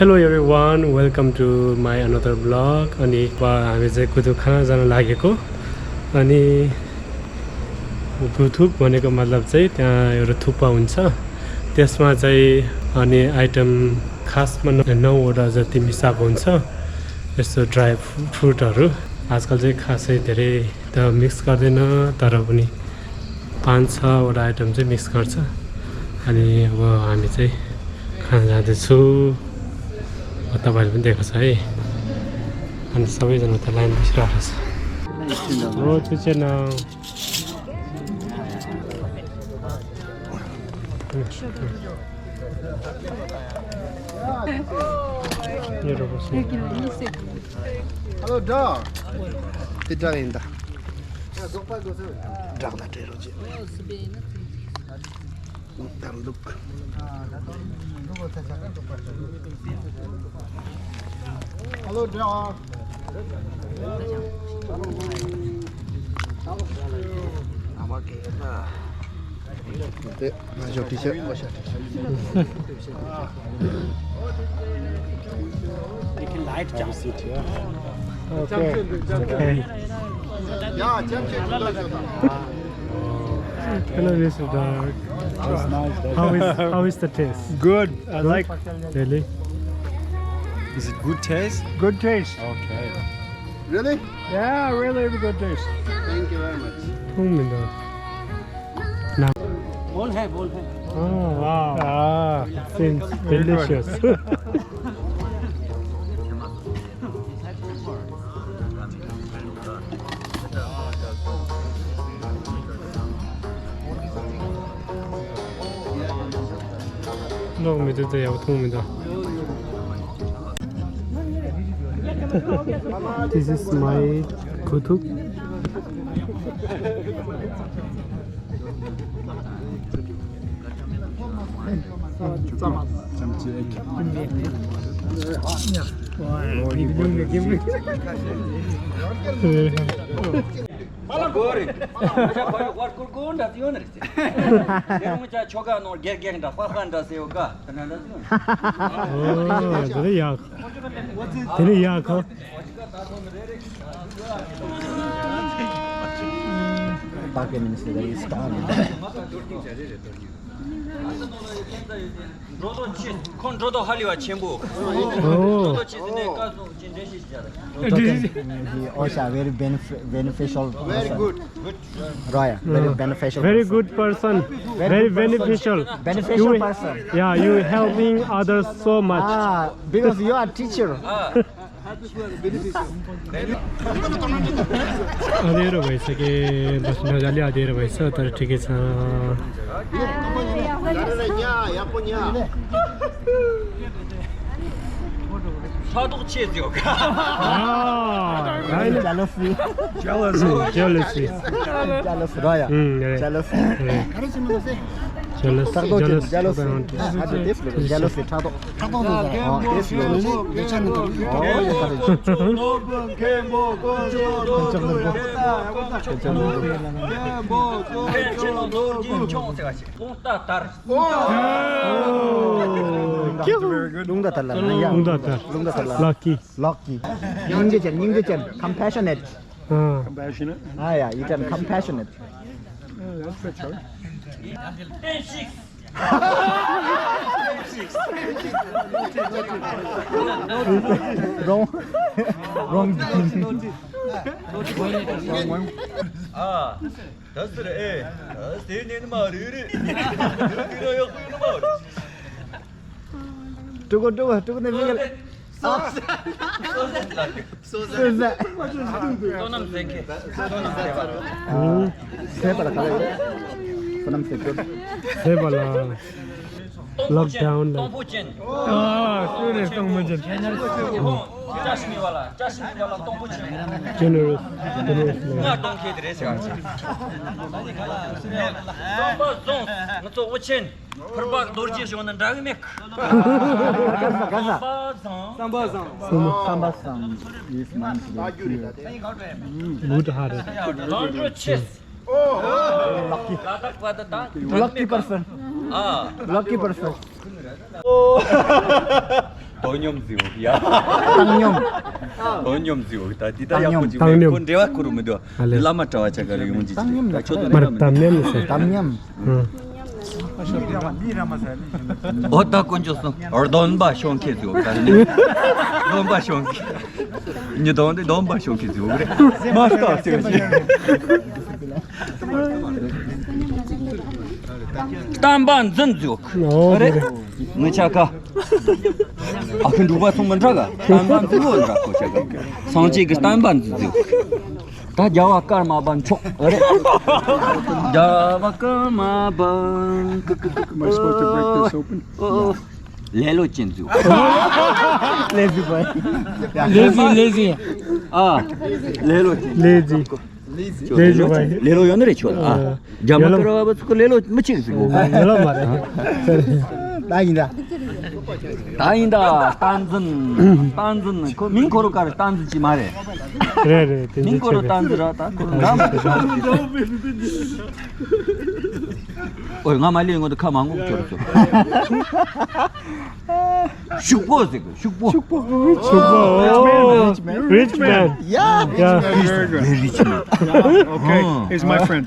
Hello everyone, welcome to my another vlog. अनि हामी चाहिँ गुथुक खान जान लागेको अनि गुथुक भनेको मतलब चाहिँ त्यहाँ एउटा थुक्पा हुन्छ त्यसमा चाहिँ अनि आइटम खासमा 9 वटा जति मिसाएको हुन्छ यस्तो ड्राई फ्रुटहरु आजकल चाहिँ खासै धेरै त मिक्स गर्दैन तर पनि 5-6 वटा आइटम चाहिँ मिक्स गर्छ अनि अब हामी चाहिँ खान जाँदैछु तपाईहरुले पनि देख्छ है अनि सबैजना त लाइन बसिरहेको छ हो चुचेन Hello, dog. Tidak indah. Dog dah teroje. Tanduk. Hello, dog. Apa kita? Nanti masuk t-shirt. Light jumpsuit, yeah. Okay. Yeah, jumpsuit. Hello, Mr. Dog. That's nice. How is the taste? Good. I like. Really? Is it good taste? Good taste. Okay. Really? Yeah, really good taste. Thank you very much. 2 minutes. Now. Bowl hai. Oh wow. Seems delicious. No, me did the This is my Guthuk. Gori, what could go on that you understand? Choga no get the Fafanda Seoga. Oh, very young. Very young. Control Haliwa Chimbu. He also very beneficial person. Very good. Roya, very beneficial. Very person. good person. Very beneficial. Beneficial person. Yeah, you helping others so much. Because you are teacher. अधेरो भइसके बस्न अलि अधेरो भइछ तर ठिकै छ Ya punya. Sadu Chizio. Jealousy. Jealousy. Jealous. Roya. Jealous. Jealous. Jealous. Jealous. Jealous. Lucky. Lucky. Compassionate. Compassionate. Yeah, you can compassionate. That's for sure. 10-6. Wrong. Wrong. That's the A. That's the name of it. Tunggu nih. Susah. Sonam Senke. Saya pada kali. Sonam sekut. Saya bala lockdown. Tongpuchen. Serious Tongpuchen. Tashi wala Tongpuchen. Generous. Na Tongke dresse gachi. Samba zon. Nato uchen. Perbak dorji shonan dragmek. Sambasam is Good heart. Don't chest. lucky. Lucky person. Lucky person. 돈염지옥이야. Tangyom. 돈염지옥이다. 디다 땅염. 야고 지금 땅염. 콘 대화 그러면 돼. 알레. 라마 자와 자가를 용지. Tangyom là 저도 마르탐냠 Tangyom. 어디다 건졌어? 돈바 쇼케지요. 돈바 쇼케. 이제 돈바 쇼케지요. 그래. 맞다. 딴반 전지옥. 그래? 너차가. 아 근데 누가 손만 잡아? 딴반 그거라고 제가. 성지가 딴반 전지옥. 다 자와 까마반 촉. 그래? 자와 까마반. Am I supposed to break this open? 레로 전지옥. Lazy boy. 레지 아, 레로. 레지 레지 바이 레로 연어래 줘. 아, 자마 그 레로 미치고. 열어 말해 Dahinda. 다인다. 딴전 그 민코로 가를 딴지 말해. 그래 민코로 딴지라다. 그럼 nga 말리는 것도 가만 못 줬어. 슈퍼 슈퍼. rich man Yeah. Very good. Okay, he's my friend.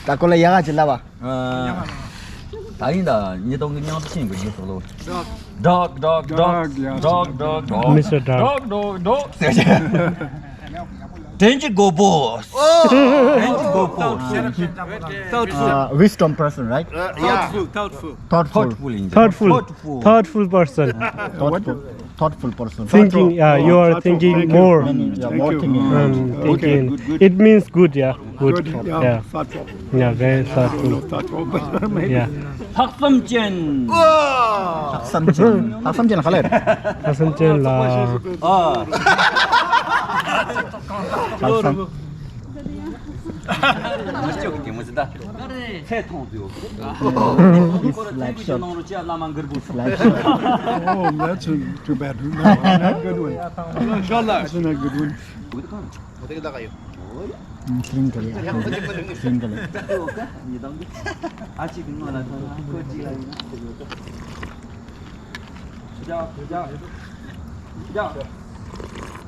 Takola yaga chilla ba. 다인다. 니 동네 냥 치는 거 이거 로. Dog, yeah. Mr. Dog. dog. Danger go boss. Danger go boss. Wisdom person, right? Yeah. Thoughtful. thoughtful person Thoughtful person. thinking you are thinking more Yeah, more thinking. thinking good. it means good good Yeah, thoughtful. yeah very thoughtful Thoughtful, but maybe. yeah 박섬젠. Samjhen khaler. Hassan la 아. 멋지게 멋지다. 새 통도요. 이거로 지알라만 걸고 있어. Oh, that's too bad. No, not a good one. That's not a good one. 어떻게 나가요? Slim kali. Slim kali. 아직 그거나 거지라. 자.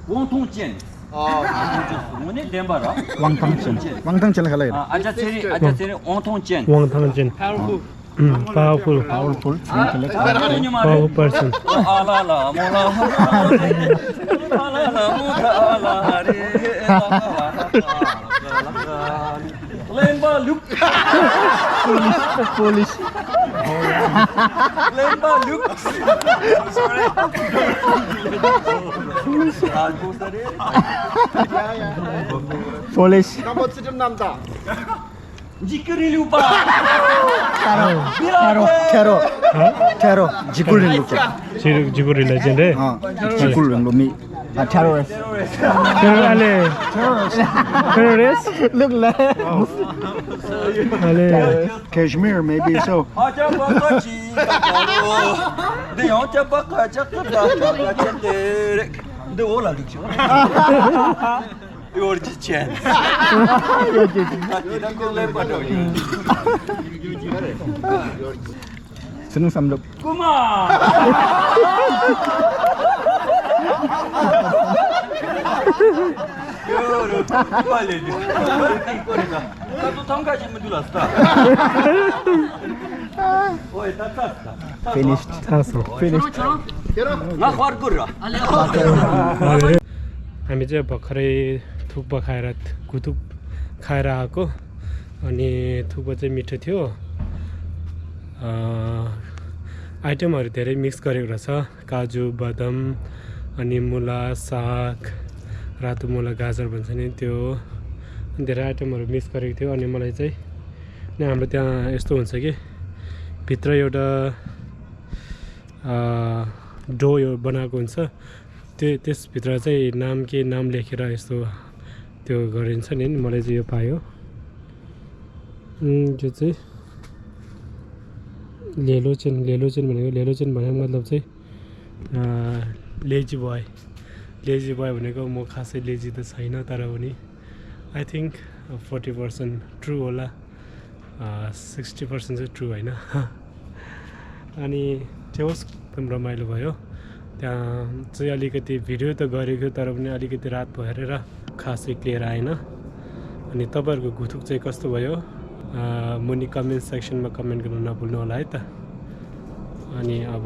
원통젠. 뭐네 덴바라. Wangtang khaler. 아자체리 원통젠. Wangtangjen powerful Powerful. powerful person 알라라 몰라. 알라라 몰라라리. 렘바 룩. Polish. 렘바 룩. 아, 고사리. Polish. 한번 좀 남다. 지크리 루바. Caro. Jikul look. Jiguri legend eh Jikul lomi. Terrorist. terrorist Look like. ale Kashmir, maybe so. 아자바까지 가로. 내 영자바까 작다. 내 올라 룩죠. You're just chance. Seneng samdok. Kuma. Yoro, vale. Kamu tangkaji mendulasta. Oi, tatasta. Finished. finished 나 화르구라. हामी चाहिँ भर्खरै थुक्पा खाएर गुथुक खाएर आएको अनि थुक्पा चाहिँ मिठो थियो आइटमहरू धेरै मिक्स गरेको रहेछ काजु बदाम अनि मुला साग रातो मुला गाजर भन्छ नि त्यो धेरै आइटमहरू मिक्स गरेको थियो अनि मलाई चाहिँ हाम्रो त्यहाँ यस्तो हुन्छ कि भित्र एउटा डो बनाएको हुन्छ त्यसभित्र चाहिँ नाम लेखेर यस्तो त्यो गरिन्छ नि मलाई चाहिँ यो पायो यो चाहिँ लेलोचेन भनेको लेलोचेन भनेको मतलब चाहिँ लेजी बोय भनेको म खासै लेजी त छैन तर पनि आई थिङ्क 40% ट्रु होला 60% चाहिँ ट्रु होइन अनि त्यो होस् एकदम रमाइलो भयो त्यहाँ चाहिँ अलिकति भिडियो त गरेको तर पनि अलिकति रात भएर खासै क्लियर आएन अनि तपाईँहरूको घुथुक चाहिँ कस्तो भयो मुनि कमेन्ट सेक्सनमा कमेन्ट गर्नु नभुल्नु होला है त अनि अब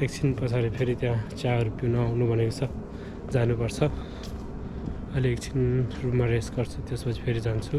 एकछिन पछाडि फेरि त्यहाँ चियाहरू पिउन आउनु भनेको छ जानुपर्छ अहिले एकछिन रुममा रेस्ट गर्छु त्यसपछि फेरि जान्छु